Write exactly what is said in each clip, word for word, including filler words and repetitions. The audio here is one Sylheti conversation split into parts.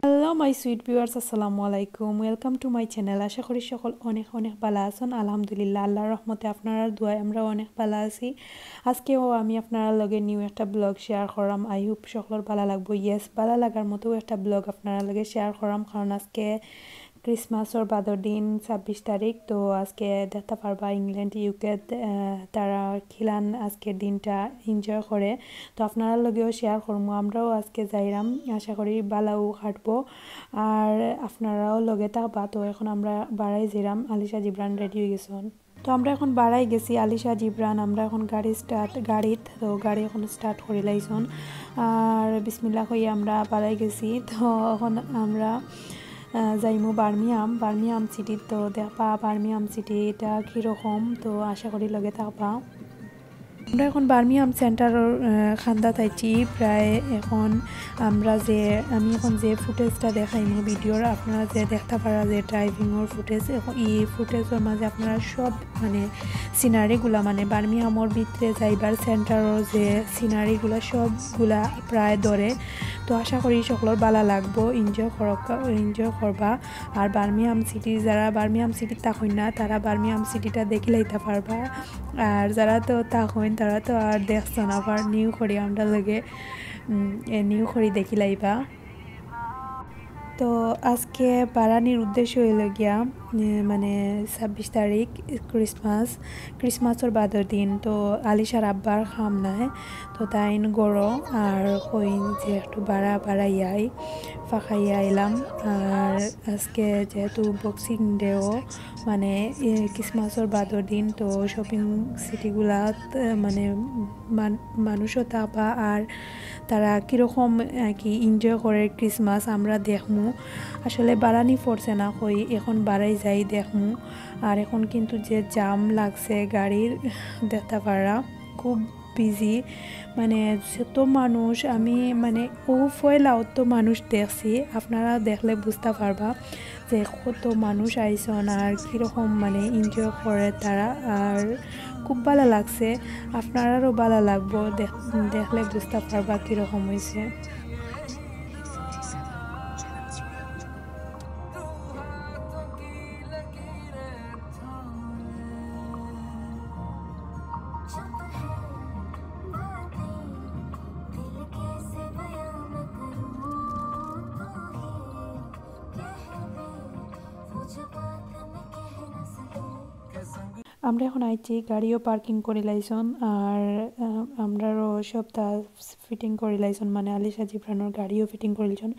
Hello my sweet viewers, আসসালামু আলাইকুম, welcome to my channel। আশা করি সকল অনেক অনেক ভালা আছইন। আলহামদুলিল্লাহ, আল্লাহর রহমতে আপনারার দোয়ায় আমরা অনেক ভালা আছি। আজকেও আমি আপনারার লগে new একটা vlog share করাম। I hope সকলর ভালা লাগবো। Yes, ভালা লাগার মতো একটা vlog আপনারার লগে share করাম, কারণ আজকে Christmasর বাদর দিন ছাব্বিশ তারিখ। তো আজকে দেখতা পারবা England, UK, আহ, তারা কিলান আজকের দিনটা enjoy করে। তো আপনারার লগেও share করমু। আমরাও আজকে যাইরাম, আশা করি ভালাউ কাটবো। আর আপনারাও লগে থাকবা। তো এখন আমরা বারাই যাইরাম, আলিশা জিবরান ready অই গেছইন। তো আমরা এখন বারাই গেছি, আলিশা জিবরান, আমরা এখন গাড়ি start, গাড়িত, তো গাড়ি এখন start করিলাইছইন। আর বিসমিল্লাহ কইয়া আমরা বারাই গেছি। তো এখন আমরা, আহ, যাইমু বার্মিংহাম, বার্মিংহাম সিটিত। তো দেখবা বার্মিংহাম সিটি এটা কীরকম, তো আশা করি লগে থাকবা। আমরা এখন বার্মিংহাম সেন্টারর, আহ, কান্দাত আইছি। প্রায় এখন আমরা যে, আমি এখন যে footageটা দেখাইমু ভিডিওর, আপনারা যে দেখতা পারা যে drivingর footage, এখন ই footageর মাঝে আপনারা সব মানে sceneryগুলা, মানে বার্মিংহামর ভিতরে যাইবার সেন্টারর যে sceneryগুলা সবগুলা প্রায় ধরে। তো আশা করি সকলর ভালা লাগবো, enjoy করবা, enjoy করবা। আর বার্মিংহাম সিটি, যারা বার্মিংহাম সিটিত থাকইন না, তারা বার্মিংহাম সিটিটা দেখিলাইতা পারবা। আর যারা তো থাকইন, তারা তো আর দেখছইন, আবার new করি আমরার লগে, উম, এ, new করি দেখিলাইবা। তো আজকে বারানির উদ্দেশ্য অইলো গিয়া, এ, মানে ছাব্বিশ তারিখ Christmas, Christmasর বাদর দিন। তো আলিশার আব্বার কাম নাই, তো তাইন ঘরো আর কইন যে একটু বারা বারাইয়া আই, ফাঁকাইয়া আইলাম। আর আজকে যেহেতু Boxing Dayও, মানে, এ, Christmasর বাদর দিন, তো shopping cityগুলাত, এ, মানে, মান-, মানুষও থাকবা, আর তারা কীরকম আর কি enjoy করে Christmas আমরা দেখমু। আসলে বারানি পড়ছে না কই, এখন বারাই যাই দেখমু। আর এখন কিন্তু যে jam লাগছে গাড়ির, দেখতা পারা খুব busy, মানে যত মানুষ, আমি মানে অউ পয়লা অত মানুষ দেখছি, আপনারা দেখলে বুঝতা পারবা যে কত মানুষ আইছইন আর কীরকম মানে enjoy করে তারা। আর খুব ভালা লাগছে, আপনারারও ভালা লাগবো, দেখ-, দেখলে বুঝতা পারবা কীরকম অইছে। আমরা এখন আইছি, গাড়িও parking করিলাইছইন, আর, আহ, আমরারও সবটা fitting করিলাইছইন, মানে আলিশা জিবরানর গাড়িও fitting করিলাইছইন।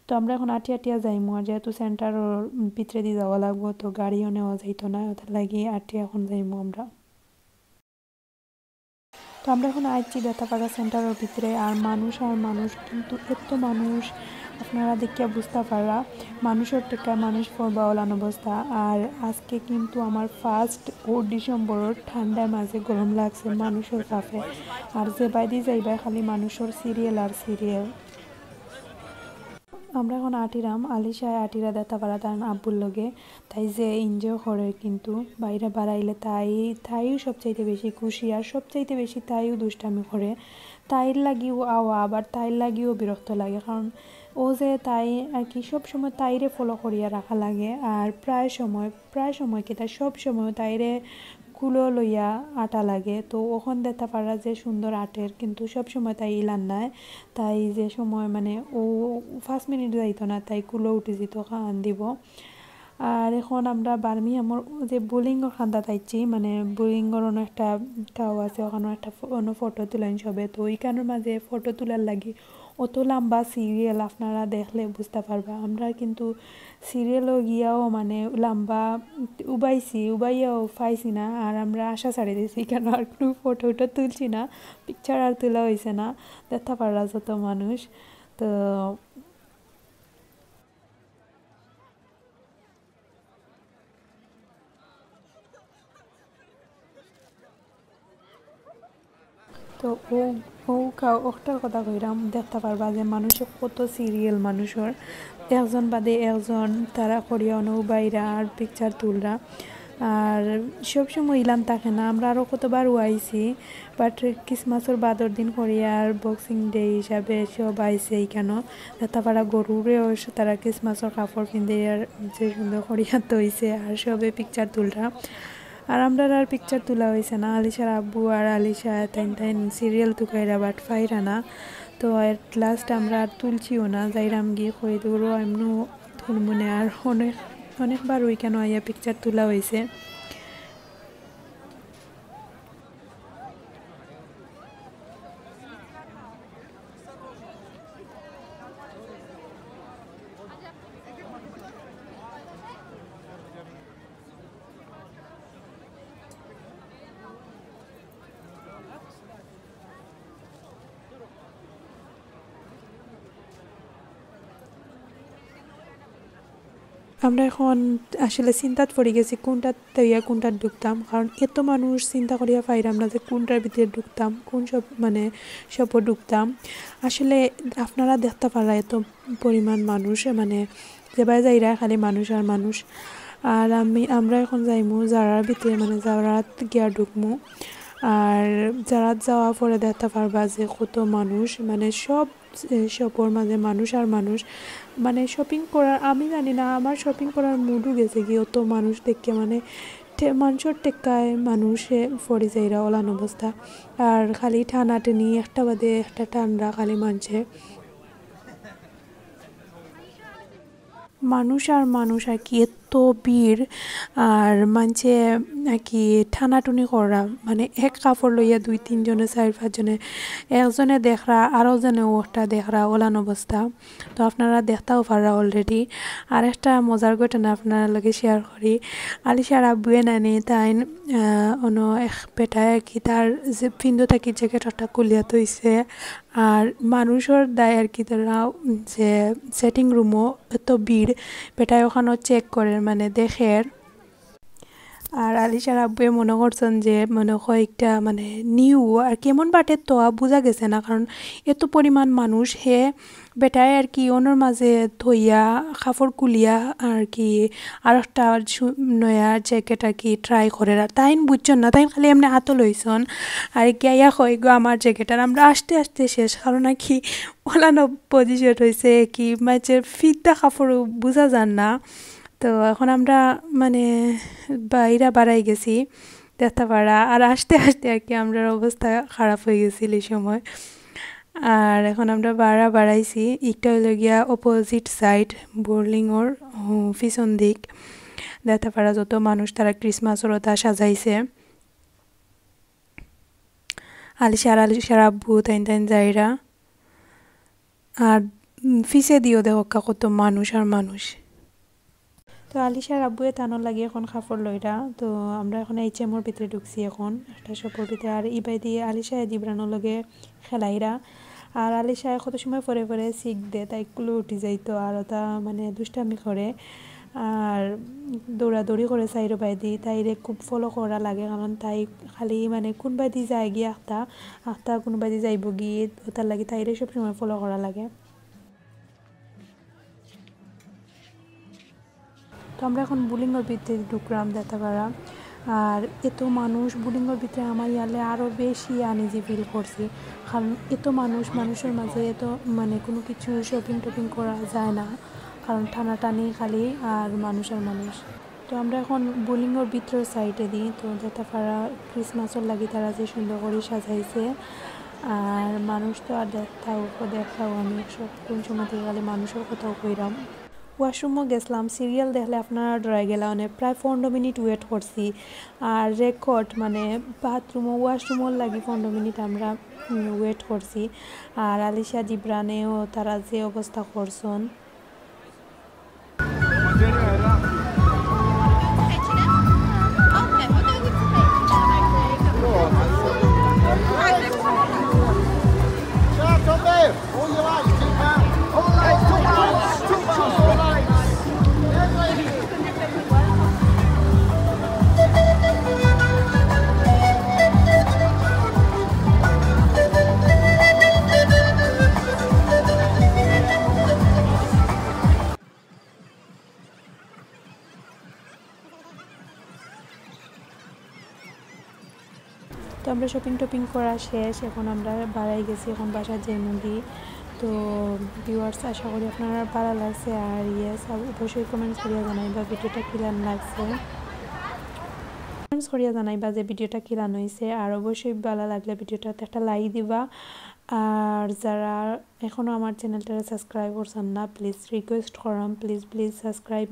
তো আমরা এখন আটিয়া আটিয়া যাইমু, আর যেহেতু সেন্টারর ভিতরেদি যাওয়া লাগবো, তো গাড়িও নেওয়া যাইতো না, অটার লাগি আটিয়া এখন যাইমু আমরা। তো আমরা এখন আইছি দেখতা পারা সেন্টারর ভিতরে, আর মানুষ আর মানুষ, কিন্তু এত মানুষ, আপনারা দেখিয়া বুঝতা পারা, মানুষর টেকায় মানুষ পড়বা অলান অবস্থা। আর আজকে কিন্তু আমার first ও ডিসেম্বরর ঠান্ডার মাঝে গরম লাগছে মানুষর চাপে। আর যেবায়দি যাইবায় খালি মানুষর serial আর serial। আমরা এখন আটিরাম, আলিশায় আটিরা দেখতা পারা তান আব্বুর লগে। তাই যে enjoy করে, কিন্তু বাইরে বারাইলে তাই, তাইও সবচাইতে বেশি খুশি, আর সবচাইতে বেশি তাইও দুষ্টামি করে। তাইর লাগিও আওয়া, আবার তাইর লাগিও বিরক্ত লাগে, কারণ ও যে তাই আর কি সব সময় তাইরে follow করিয়া রাখা লাগে। আর প্রায় সময়, প্রায় সময় কিতা, সব সময় তাইরে কুলো লইয়া আটা লাগে। তো অখন দেখতা পারা যে সুন্দর আটের, কিন্তু সব সময় তাই ইলান নায়। তাই যে সময় মানে ও পাঁচ মিনিট যাইতো না, তাই কুলো উঠি যিতো, কান্দিবো। আর এখন আমরা বার্মিংহামর যে বুলিংগর কান্দাত আইছি, মানে বুলিংগর অনো একটা ঠাউ আছে, অখানো একটা ফো-, অনো ফটো তুলাইন সবে। তো ইখানর মাঝে ফটো তুলার লাগি অত লাম্বা serial, আপনারা দেখলে বুঝতা পারবা। আমরা কিন্তু serialও গিয়াও মানে লাম্বা উবাইছি, উবাইয়াও পাইছি না। আর আমরা আশা ছাড়ি দিছি, কেন আর কুনু ফটো উটো তুলছি না, picture আর তুলা অইছে না। দেখতা পাররা যত মানুষ। তো তো ও, ও কা-, অটার কথা কইরাম, দেখতা পারবা যে মানুষে কত serial মানুষর, একজন বাদে একজন তারা করিয়া অনো উবাইরা আর picture তুলরা। আর সব সময় ইলান থাকে না, আমরা আরও কতবারও আইছি, but ক্রিসমাসর বাদর দিন করি আর বক্সিং ডে হিসাবে সব আইছে ইখানো। যাত্রাপাড়া গরুরেও তারা ক্রিসমাসর কাপড় পিন্দে আর যে সুন্দর করিয়া তো হইছে, আর সবে পিকচার তুলরা। আর আমরা আর পিকচার তোলা হইছে না, আলিশার আব্বু আর আলিশা তাইন তাইন সিরিয়াল তুকাইরা, but পাইরা না। তো at last আমরা আর তুলছিও না, যাইরাম গিয়ে কই দৌড়ো এমনও তুলমুনে। আর অনেক অনেকবার ওইখানে আইয়া পিকচার তোলা হইছে। আমরা এখন আসলে চিন্তাত পড়ি গেছি, কোনটাত তইয়া কোনটাত ঢুকতাম, কারণ এত মানুষ চিন্তা করিয়া পাইরাম না যে কোনটার ভিতরে ঢুকতাম, কোন সব মানে শপো ঢুকতাম। আসলে আপনারা দেখতা পাররা এত পরিমাণ মানুষ, মানে যেবায় যাইরা খালি মানুষ আর মানুষ। আর আমি আমরা এখন যাইমু জারার ভিতরে, মানে জারাত গিয়া ঢুকমু। আর জারাত যাওয়া পরে দেখতা পারবা যে কত মানুষ, মানে সব এ, শপর মাঝে মানুষ আর মানুষ, মানে শপিং করার, আমি জানি না, আমার শপিং করার মুডও গেছে কি, অত মানুষ দেখে, মানে টে-, মানুষর টেক্কায় মানুষে পড়ি যাইরা অলান অবস্থা। আর খালি টানাটানি, একটা বাদে একটা টানরা খালি মানষে। মানুষ আর মানুষ আর কি, এত ভিড়। আর মানষে আর কি টানাটুনি করা, মানে এক কাপড় লইয়া দুই তিনজনে, চাইর পাঁচজনে, একজনে দেখরা আরো জনেও একটা দেখরা, অলান অবস্থা। তো আপনারা দেখতাও পাররা already। আর একটা মজার ঘটনা আপনারা লগে শেয়ার করি। আলিশার আব্বুয়ে নানি তাইন, আহ, অনো এক বেটায় আর কি তার যে পিন্দো থাকি জ্যাকেট ওটা খুলিয়া থইছে। আর মানুষর দায় আর কি তারা যে সেটিং রুমও এত ভিড়, বেটায় ওখানো চেক করের, মানে দেখের। আর আলিশার আব্বুয়ে মনে করছইন যে মনে হয় একটা মানে নিউ আর কেমন বাটে তো বুঝা গেছে না, কারণ এত পরিমাণ মানুষ। হে বেটায় আর কি অনোর মাঝে থইয়া কাপড় খুলিয়া আর কি আর একটা সু-, নয়া জ্যাকেট আর কি ট্রাই করের। আর তাইন বুঝছইন না, তাইন খালি এমনে আতো লইছইন। আর কি আইয়া কয় গো আমার জ্যাকেট, আর আমরা আস্তে আস্তে শেষ, কারণ আর কি অলান পজিশন হইছে কি মানষর ফিতা কাপড় বুঝা যার না। তো এখন আমরা মানে বাইরা বাড়াই গেছি দেখতা পাররা, আর আস্তে আস্তে আর কি আমরার অবস্থা খারাপ হয়ে গেছিল এই সময়। আর এখন আমরা বাড়া বাড়াইছি, একটা হইল গিয়া অপোজিট সাইড, বোর্লিংর, উম, পিছন দিক। দেখতা পাররা যত মানুষ তারা ক্রিসমাসর ওটা সাজাইছে। আলিশা আর আলিশার আব্বু তাইন তাইন যাইরা। আর, উম, পিছে দিও দেখো কা কত মানুষ আর মানুষ। তো আলিশার আব্বুয়ে তানোর লাগি এখন কাপড় লইরা। তো আমরা এখন এইচএমর ভিতরে ঢুকছি এখন, একটা শপর ভিতরে। আর ইবাইদি আলিশা জিবরানোর লগে খেলাইরা। আর আলিশায় কত সময় পরে পরে চিক দে, তাই কুলো উঠি যাইতো। আর ওটা মানে দুষ্টামি করে, আর দৌড়াদৌড়ি করে চাইরো বায়দি। তাইরে খুব ফলো করা লাগে, কারণ তাই খালি মানে কোন বায়দি যায় গিয়া আখতা, আখতা কোন বায়দি যাইব গিয়ে, ওটার লাগি তাইরে সব সময় ফলো করা লাগে। তো আমরা এখন বোলিংর ভিতরে ঢুকলাম দেখতা পাররা। আর এত মানুষ বোলিংর ভিতরে আমার ইয়ালে আরও বেশি আনইজি ফিল করছি, কারণ এত মানুষ, মানুষর মাঝে এত মানে কোনো কিছু শপিং টপিং করা যায় না, কারণ টানাটানি খালি আর মানুষ আর মানুষ। তো আমরা এখন বোলিংর ভিতরের সাইডে দিই, তো দেখতা পাররা ক্রিসমাসর লাগি তারা যে সুন্দর করে সাজাইছে। আর মানুষ তো আর দেখতাও, দেখতাও আমি সব কোন সময় থেকে খালি মানুষর কথাও কইরাম। ওয়াশরুমও গেছিলাম, সিরিয়াল দেখলে আপনারা ডরাই গেলা, মানে প্রায় পনেরো মিনিট ওয়েট করছি। আর রেকর্ড মানে বাথরুমও ওয়াশরুমর লাগি পনেরো মিনিট আমরা, উম, ওয়েট করছি। আর আলিশা জিবরানেও তারা যে অবস্থা করছন। আমরা শপিং টপিং করা শেষ, এখন আমরা বাড়াই গেছি, এখন বাসাত যাইমুগি। তো ভিউয়ার্স, আশা করি আপনারা ভালা লাগছে। আর ইয়েস, অবশ্যই কমেন্টস করিয়া জানাইবা ভিডিওটা কিলান লাগছে, কমেন্টস করিয়া জানাইবা যে ভিডিওটা কিলান হইছে। আর অবশ্যই ভালা লাগলে ভিডিওটাতে একটা লাইক দিবা। আর যারা এখনও আমার চ্যানেলটারে সাবস্ক্রাইব করছেন না, প্লিজ রিকোয়েস্ট করলাম, প্লিজ প্লিজ সাবস্ক্রাইব